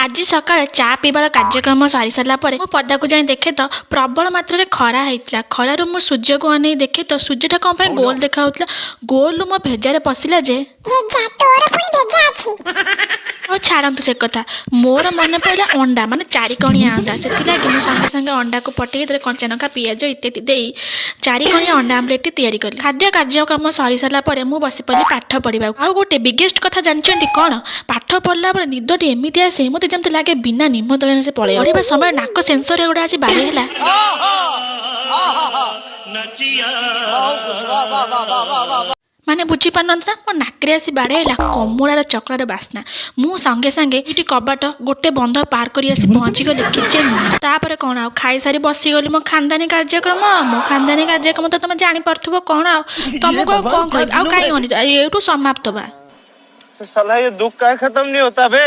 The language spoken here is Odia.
ଆଜି ସକାଳେ ଚା ପିଇବାର କାର୍ଯ୍ୟକ୍ରମ ସାରି ସାରିଲା ପରେ ମୁଁ ପଦାକୁ ଯାଇ ଦେଖେ ତ ପ୍ରବଳ ମାତ୍ରାରେ ଖରା ହେଇଥିଲା। ଖରାରୁ ମୁଁ ସୂର୍ଯ୍ୟକୁ ଅନେଇ ଦେଖେ ତ ସୂର୍ଯ୍ୟଟା କ'ଣ ପାଇଁ ଗୋଲ ଦେଖାଯାଉଥିଲା। ଗୋଲରୁ ମୋ ଭେଜାରେ ପଶିଲା ଯେ ଭେଜା? ତୋର ପୁଣି ଭେଜା ଅଛି? ହଉ, ଛାଡ଼ନ୍ତୁ ସେ କଥା। ମୋର ମନେ ପଡ଼ିଲା ଅଣ୍ଡା, ମାନେ ଚାରିକଣିଆ ଅଣ୍ଡା। ସେଥିଲାଗି ମୁଁ ସାଙ୍ଗେ ସାଙ୍ଗେ ଅଣ୍ଡାକୁ ଫଟେଇ ସେଥିରେ କଞ୍ଚା ଲଙ୍କା, ପିଆଜ ଇତ୍ୟାଦି ଦେଇ ଚାରିକଣିଆ ଅଣ୍ଡା ଆମଲେଟ୍ଟି ତିଆରି କଲି। ଖାଦ୍ୟ କାର୍ଯ୍ୟକ୍ରମ ସରିସାରିଲା ପରେ ମୁଁ ବସି ପଡ଼ିଲି ପାଠ ପଢ଼ିବାକୁ। ଆଉ ଗୋଟେ ବିଗେଷ୍ଟ କଥା ଜାଣିଛନ୍ତି କ'ଣ? ପାଠ ପଢ଼ିଲା ବେଳେ ନିଦଟି ଏମିତି ଆସେ, ମୋତେ ଯେମିତି ଲାଗେ ବିନା ନିମନ୍ତ୍ରଣରେ ସେ ପଳେଇ। ପଢ଼ିବା ସମୟ ନାକ ସେନ୍ସରରେ ଗୋଟେ ଆସି ବାଡ଼େଇ ହେଲା। ମାନେ ବୁଝିପାରୁନାହାନ୍ତି ନା? ମୋ ନାକରେ ଆସି ବାଡ଼େଇ ହେଲା କମଳାର ଚକଡ଼ାର ବାସ୍ନା। ମୁଁ ସାଙ୍ଗେ ସାଙ୍ଗେ ଦୁଇଟି କବାଟ, ଗୋଟେ ବନ୍ଧ ପାର କରି ଆସି ପହଞ୍ଚିଗଲି କିଚେନ୍। ତାପରେ କ'ଣ ଆଉ, ଖାଇସାରି ବସିଗଲି ମୋ ଖାନଦାନୀ କାର୍ଯ୍ୟକ୍ରମ। ମୋ ଖାନଦାନୀ କାର୍ଯ୍ୟକ୍ରମ ତ ତମେ ଜାଣିପାରୁଥିବ କ'ଣ। ଆଉ ତମକୁ ଆଉ କ'ଣ କହିବି? ଆଉ କାହିଁ ଅନିତ, ଏଇଠୁ ସମାପ୍ତ ବା। साला, ये दुख का खत्म नहीं होता बे।